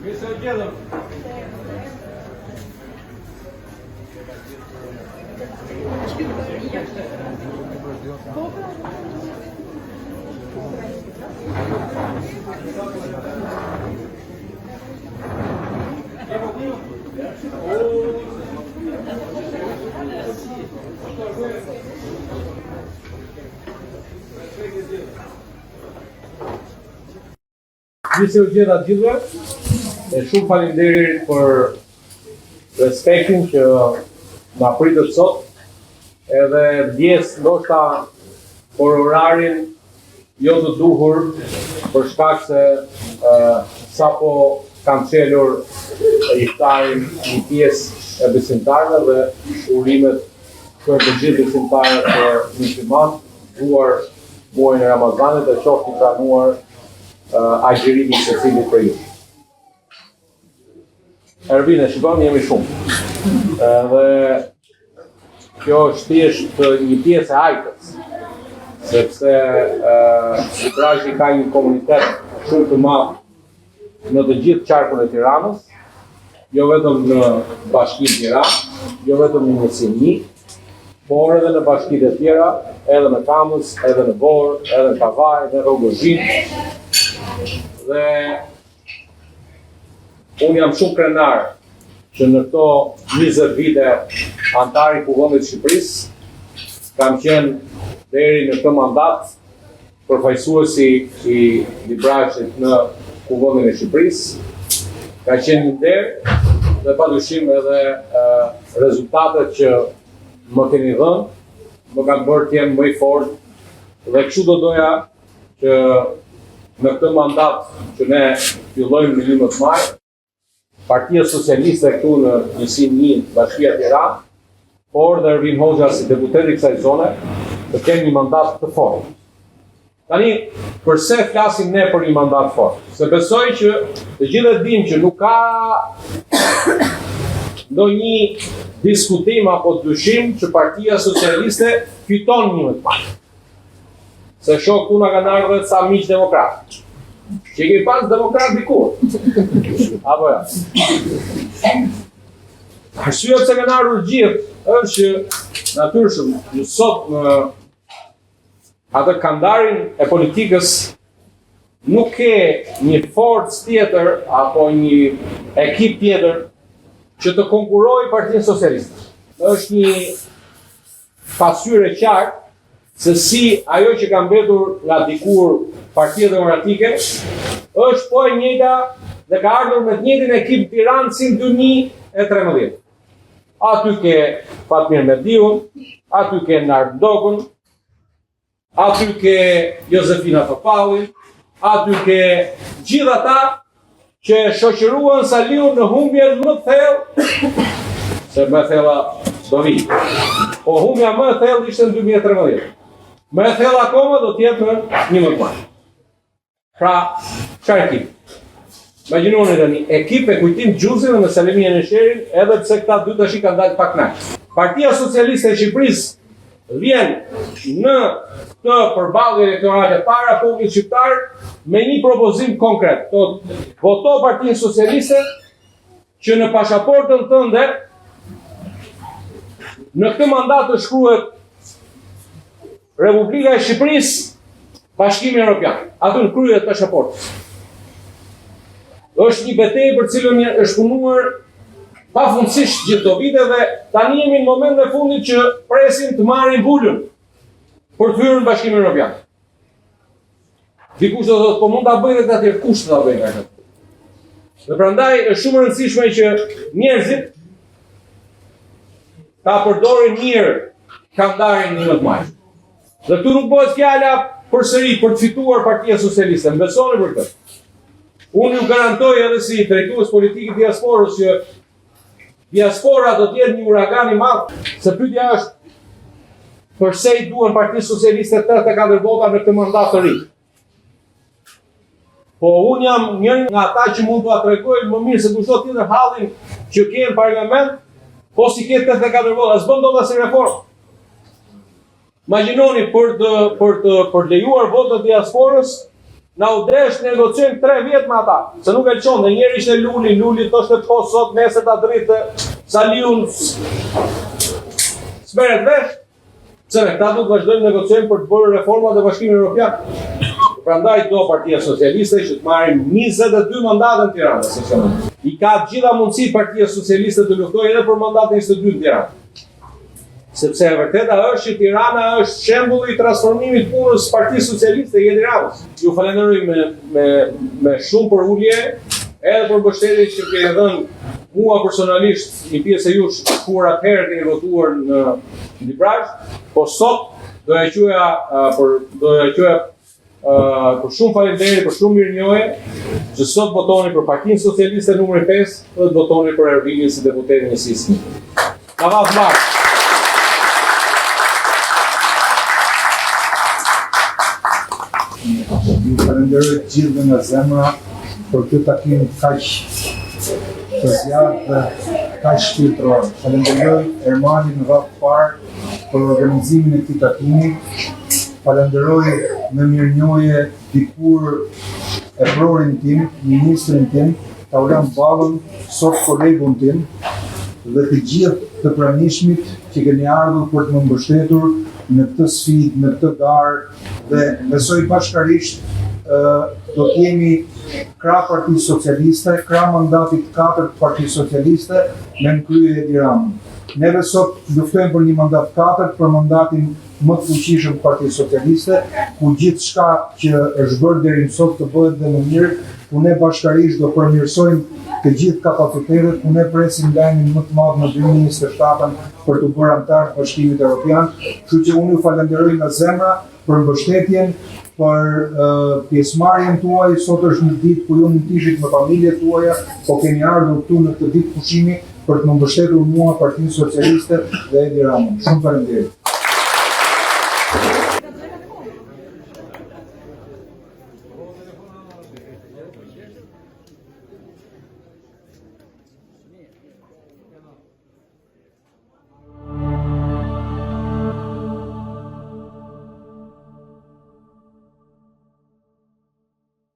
Mirë se u gjetëm. Mirë se u gjeta të gjithëve e shumë faleminderit për respektin që na pritët sot edhe ndjesë ndoshta për orarin jo të duhur për shkak se uh, sapo kanë çelur iftarin një pjesë e besimtarëve dhe urimet për të gjithë besimtarët myslimanë, gëzuar muajin e Ramazanit dhe qoftë i pranuar uh, agjërimi i secilit prej jush. Ervin, e shikon, jemi shumë. Dhe kjo është thjesht një pjesë e ajkës, sepse uh, Librazhdi ka një komunitet shumë të madh në të gjithë qarkun e Tiranës, jo vetëm në bashkinë Tiranë, jo vetëm në njësinë një, por edhe në bashkitë e tjera, edhe në Kamëz, edhe në Vorë, edhe në Kavajë, në Rrogozhinë. Dhe unë jam shumë krenar që në këto 20 vite anëtar i Kuvendit të Shqipërisë, kam qenë deri në këtë mandat Përfaqësuesi i Librazhdit në Kuvendin e Shqipërisë ka qenë një nder dhe padyshim edhe rezultatet që më keni dhënë më kanë bërë të jem më i fortë dhe kështu do doja që në këtë mandat që ne fillojmë në 11 maj Partia Socialiste këtu në njësinë 1, Bashkia Tiranë, por dhe Ervin Hoxha si deputet i kësaj zone, të kenë një mandat të fortë. Tani, përse flasim ne për një mandat të fortë? Se besoj që të gjithë e dimë që nuk ka ndonjë diskutim apo dyshim që Partia Socialiste fiton 11 maj. Se shoh këtu na kanë ardhur dhe ca miq demokratë. Që i kemi pas demokratë dikur. Apo jo. Arsyeja pse kanë ardhur gjithë është që natyrshëm në sot në atë kandarin e politikës nuk ke një forcë tjetër apo një ekip tjetër që të konkurrojë Partinë Socialiste. Është një pasqyrë e qartë se si ajo që ka mbetur nga dikur Partia Demokratike është po e njëjta dhe ka ardhur me të njëjtin ekip Tiranë si në 2013. Aty ke Fatmir Mediun, aty ke Nard Ndokën, Aty ke Jozefina Topallin, aty ke gjithë ata që e shoqëruan Saliun në humbjen më të thellë, se më e thella do vijë. Po humbja më e thellë ishte në 2013. Më e thellë akoma do të jetë në 11 maj. Pra, çfarë ekip? Imagjinoni tani, ekip me Kujtim Gjuzin dhe me Selami Jenishehrin, edhe pse këta dy tash i kanë dalë pak kënaq. Partia Socialiste e Shqipërisë vjen në këtë përballje elektorale para popullit shqiptar me një propozim konkret. Thotë, voto Partinë Socialiste që në pashaportën tënde në këtë mandat të shkruhet Republika e Shqipërisë, Bashkimi Evropian, aty në krye të pashaportës. Është një betejë për cilën është punuar pafundësisht gjithë këto vite dhe tani jemi në momentin e fundit që presim të marrim vulën për të hyrë në Bashkimin Evropian. Dikush do të thotë, po mund ta bëjnë edhe këta tjerë, kush do ta bëjë këtë? Dhe prandaj është shumë e rëndësishme që njerëzit ta përdorin mirë kandarin 11 maj. Dhe këtu nuk bëhet fjala përsëri për të fituar Partia Socialiste, më besoni për këtë. Unë ju garantoj edhe si drejtues politik i diasporës që diaspora do të jetë një uragan i madh, se pyetja është përse i duhen Partisë Socialiste 84 vota në këtë mandat të ri. Po unë jam njëri nga ata që mund t'ua tregoj më mirë se kushdo tjetër hallin që ke në parlament, po s'i ke 84 vota, s'bën dot asnjë reformë. Imagjinoni për të për të për të lejuar votën e diasporës, na u desh të negociojmë 3 vjet me ata, se nuk e lëshonte, njëri ishte Luli, Luli thoshte po sot, nesër ta dridhte Saliun. S'merret vesh. Pse me këta do të vazhdojmë negociojmë për të bërë reformat e Bashkimit Evropian. Prandaj do Partia Socialiste që të marrim 22 mandate në Tiranë, sepse i ka të gjitha mundësitë Partia Socialiste të luftojë edhe për mandatin 22 në Tiranë. Sepse e vërteta është që Tirana është shembulli i transformimit të punës së Partisë Socialiste i Edi Ramës. Ju falenderoj me me me shumë përulje edhe për mbështetjen që keni dhënë mua personalisht, një pjesë e jush kur atëherë keni votuar në Librazhd, po sot do e quaja për do e quaja për shumë faleminderit, për shumë mirënjohje që sot votoni për Partinë Socialiste numri 5 dhe të votoni për Ervinin si deputetin e njësisë. Na vaftë mbarë! Ju falenderoj të gjithëve nga zemra për këtë takim kaq të zjarrtë dhe kaq shpirtëror. Falenderoj Ermalin në radhë të parë për organizimin e këtij takimi. Falenderoj me mirënjohje dikur eprorin tim, ministrin tim, Taulant Ballën, sot kolegun tim dhe të gjithë të pranishmit që keni ardhur për të më mbështetur në këtë sfidë, në këtë garë dhe besoj bashkarisht do të jemi krah Partisë Socialiste, krah mandatit të katërt të Partisë Socialiste me në krye Edi Ramën. Neve sot luftojmë për një mandat të katërt, për mandatin më të fuqishëm të Partisë Socialiste, ku gjithçka që është bërë deri më sot të bëhet dhe më mirë, ku ne bashkarisht do përmirësojmë të gjithë kapacitetet, ku ne presim lajmin më të madh në 2027-ën për t'u bërë anëtar të Bashkimit Evropian. Kështu që unë ju falenderoj nga zemra për mbështetjen, për uh, pjesëmarrjen tuaj. Sot është një ditë ku ju mund të ishit me familjet tuaja, po keni ardhur këtu në këtë ditë pushimi për të më mbështetur mua, Partinë Socialiste dhe Edi Ramën. Shumë faleminderit.